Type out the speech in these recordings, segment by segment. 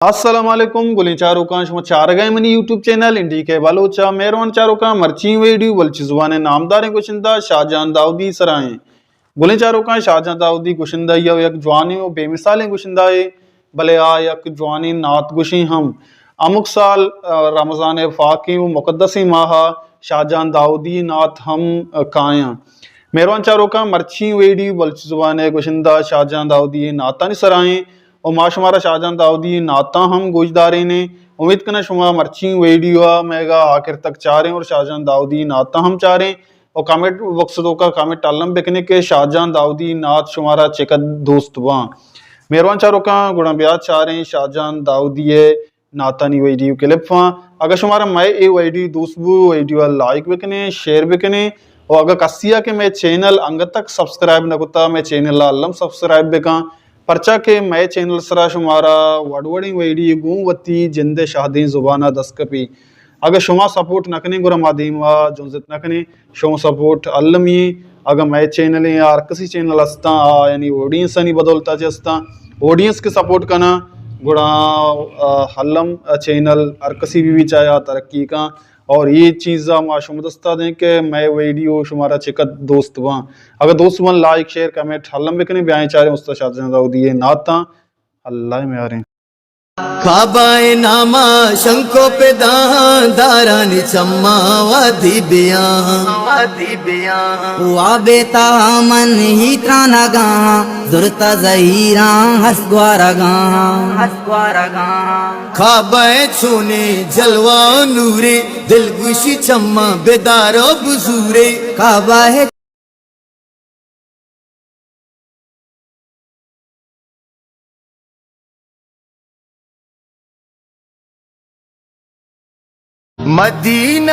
السلام علیکم، گلیں چاروکاں، شما چارگا منی یوٹیوب چینل این ڈی کے بلوچ ءَ۔ مہروان چاروکاں، مرچی ویڈیو بلوچی زبان ءِ نامداریں گشندہ شاہجان داؤدی سرا ایں۔ گلیں چاروکاں، شاہجان داؤدی گشندہ یا یک جوانیں و بے مثالیں گشندہ اے، بلے آ یک جوانیں نعت گشیں ہم۔ ہمک سال، آ، رمضان پاکیں و مقدسیں ماہ ءَ شاہجان داؤدی نعت ہم، آ، کایاں۔ مہروان چاروکاں، مرچی ویڈیو بلوچی زبان ءِ گشندہ شاہجان داؤدی نعتانی سرا ایں و ما شمارا شاہجان داؤدی نعتاں ہم گوش دارین ایں۔ امید کناں شما مرچی ویڈیو ءَ مئیگا آخر تک چاریں اور شاہجان داؤدی نعتاں ہم چاریں۔ و کمنٹ باکس توکا کمنٹ الم بکنیں کہ شاہجان داؤدی نعت شمارا چقدر دوست باں۔ مہروان چاروکاں، گڑا بیا چاریں شاہجان داؤدی ءِ نعتانی ویڈیو کلپاں۔ اگر شمارا مئے اے ویڈیو دوست بو، ویڈیو ءَ لائک بکنیں، شیئر بکنیں، و اگر کسی ءَ کہ مئے چینل انگت تک سبسکرائب نہ کتا، مئے چینل ءَ الم سبسکرائب بکن۔ پرچا کہ مئے چینل سرا شمارا وڑ وڑیں ویڈیو گوں وتی جند ءِ شہدیں زبان ءَ دست کپی۔ اگہ شما سپورٹ نہ کنیں گڑا ما دیم ءَ جنزت نہ کنیں۔ شما سپورٹ المی۔ اگہ مئے چینل ایں یا ہر کسی چینل ہستاں، آ یعنی آڈینس آنی بدولت ءَ چہ ہستاں، آڈینس کہ سپورٹ کناں گڑا، آ، الم چینل ہر کسی بھی، بھی چاہے آ ترقی کن۔ اور اے چیز ءَ ما شما دستا دیں کہ مئے ویڈیو شمارا چقدر دوست باں۔ اگر دوست باں، لائک، شیئر، کمنٹ الم بکنیں۔ بیائیں چاریں استاد شاہجان داؤدی ءِ نعتاں۔ اللہ ءِ میاریں۔ کعبہ ءِ ناما شنکو پداں، دارانی چماں وادی بیاں۔ وابے تہا من ہی ترانگاں، زرتا زہیراں ہست گوارگاں۔ کعبہ ءِ چونیں جلوہ و نورے، دلگوشی چماں بدار و بزورے۔ کعبہ ءِ مدینہ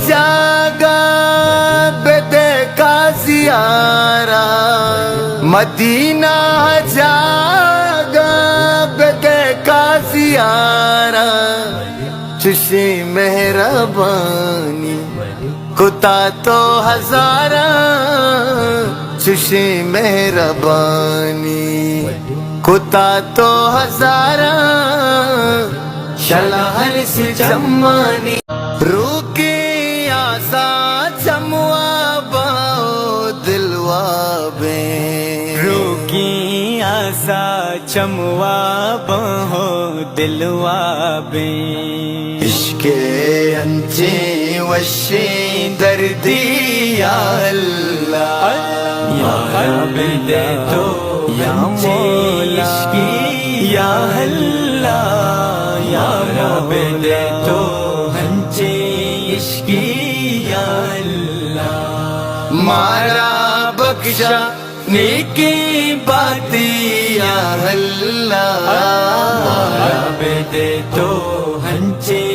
جاگہ بدے قاضیارا، مدینہ جاگہ بدے قاضیارا، چشیں مہربانی کتا تو ہزاراں، چشیں مہربانی کتا تو ہزاراں، شل ہر سے چمانی۔ روکی آسا چموا باں، دلوا بیں۔ روکی آسا چموا باں، دلوا بیں۔ عشق انچیں وشیں دردی یا اللہ، یا رب دے تو یا مولا، عشقی یا اللہ، یا رب دے تو ہنچیں عشقی یا اللہ، مارا بخشا نیکیں باتی یا اللہ، مارا بدے تو ہنچیں